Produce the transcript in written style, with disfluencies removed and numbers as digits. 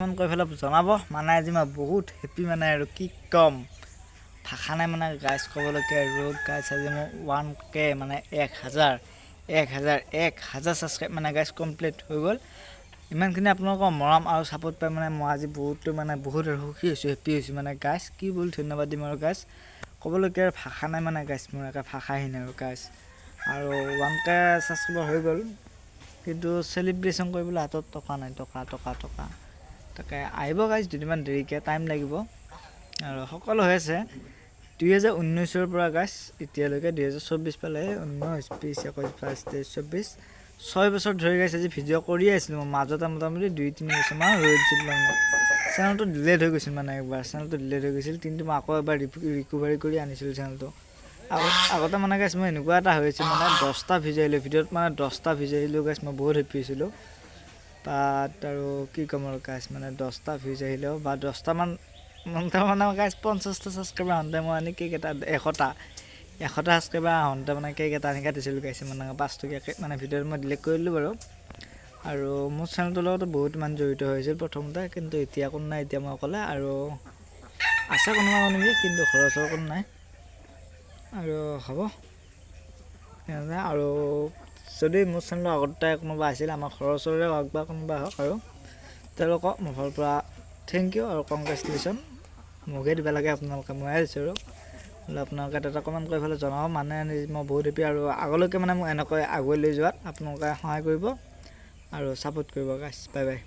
Comment কৰি পেলাই জনাব। মানে আজি মই বহুত হেপী, মানে আৰু কি ক'ম, ভাষা নাই মানে গাইজ ক'বলৈকে। আৰু গাইজ, আজি মোৰ 1K, মানে 1000, 1000, 1000 ছাবস্ক্ৰাইব মানে গাইজ কমপ্লিট হৈ গ'ল। ইমানখিনি আপোনালোকৰ মৰম আৰু ছাপোৰ্ট পাই মানে মই আজি বহুতো মানে বহুত আৰু সুখী হৈছোঁ, হেপী হৈছোঁ। মানে গাইজ, কি বুলি ধন্যবাদ দিম আৰু গাইজ, ক'বলৈকে আৰু ভাষা নাই। মানে গাইজ, মোৰ একে ভাষাহীন আৰু গাইজ। আৰু 1K subscriber হৈ গ'ল, কিন্তু চেলিব্ৰেশ্যন কৰিবলৈ হাতত টকা নাই। টকা, টকা, টকা। তাকে আহিব গাইজ, দুদিনমান দেৰিকৈ, টাইম লাগিব। আৰু সকলো হৈ আছে। 2019ৰ পৰা গাইজ এতিয়ালৈকে 2024 পালে, 19, 20, 21, 22, 23, 24, 6 বছৰ ধৰি গাইজ আজি ভিডিঅ' কৰিয়ে আছিলোঁ। মই মাজতে মোটামুটি 2-3 বছৰমান ৰৈ দিছিলোঁ, মানে চেনেলটো ডিলেট হৈ গৈছিল। মানে একবাৰ চেনেলটো ডিলেট হৈ গৈছিল, কিন্তু মই আকৌ এবাৰ ৰিকভাৰী কৰি আনিছিলোঁ চেনেলটো। আগতে মানে গাইজ মই এনেকুৱা এটা হৈ আছিল, মানে 10টা ভিডিঅ' আহিলোঁ ভিডিঅ'ত, মানে 10টা ভিডিঅ' আহিলেও গাইজ মই বহুত হেপী হৈছিলোঁ। তাত আৰু কি ক'ম আৰু গাইজ, মানে 10টা ভিউজ আহিলেও বা 10টামান, মানে গাইজ 50টা ছাবস্ক্ৰাইবাৰ আহোঁতে মই আনি কেক এটা, 100টা ছাবস্ক্ৰাইবাৰ আহোঁতে মানে কেক এটা আনি কাটিছিলোঁ গাইজ, মানে 5 টকীয়া কেক। মানে ভিডিঅ'টো মই ডিলিট কৰি দিলোঁ বাৰু। আৰু মোৰ চেনেলটোৰ লগতো বহুত মানুহ জড়িত হৈছিল প্ৰথমতে, কিন্তু এতিয়া কোনো নাই। এতিয়া মই অকলে। আৰু আছে কোনোবা কোনোবি, কিন্তু ঘৰৰ ওচৰৰ কোনো নাই। আৰু হ'ব। আৰু যদি মোৰ চেনেলৰ আগতে কোনোবা আছিল, আমাৰ ঘৰৰ ওচৰৰে হওক বা কোনোবা হওক, আৰু তেওঁলোকক মোৰ ফালৰ পৰা thank U আৰু কংগ্ৰেচুলেশ্যন। মোকে দিব লাগে আপোনালোকে, ময়ে দিছোঁ। আৰু বোলে আপোনালোকে এটা কমেণ্ট কৰি পেলাই জনাব। মানে মই বহুত হেপী আৰু আগলৈকে মানে মোক এনেকৈ আগুৱাই লৈ যোৱাত আপোনালোকে সহায় কৰিব আৰু ছাপোৰ্ট কৰিব। Guys, bye bye.